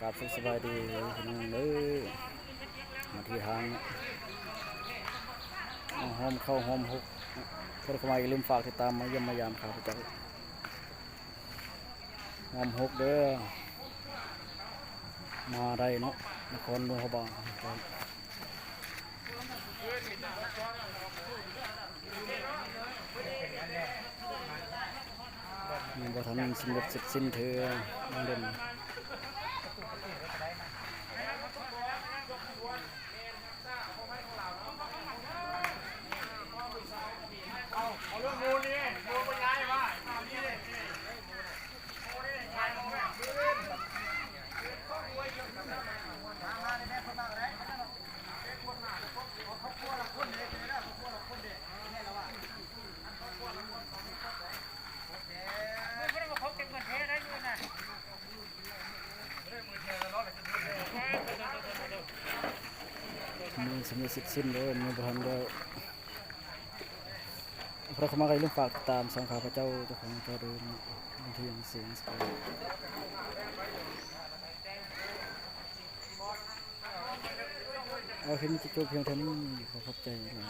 ກາບສະບາຍດີພີ່ນ້ອງເດີ ມາທີ່ທາງ ຫອມເຂົ້າຫອມຫົກ ເພື່ອນເຂົ້າມາຢ່າລືມຝາກຕິດຕາມມາຢ້ຽມມາຢາມຂ້າພະເຈົ້າ ຫອມຫົກເດີ ມາໄດ້ເນາະ ນະຄອນຫຼວງພະບາງ. ຍັງບໍ່ທັນສຳເລັດເສັດສິ້ນເທື່ອ ຍັງເດັ່ນ ຍັງສຳເລັດເສັດສິ້ນເດີ ຍັງບໍ່ທັນແລ້ວ. ໃຜເຂົ້າມາກໍຢ່າລືມຝາກຕິດຕາມຊ່ອງຂ້າພະເຈົ້າ ເຈົ້າຂອງເຈົ້າເດີ ວັນທີ ເສງສະກາຍ. ເອົາ ຄລິບນີ້ຈະຈົບພຽງເທົ່ານີ້ ຂໍຂອບໃຈຫຼາຍ.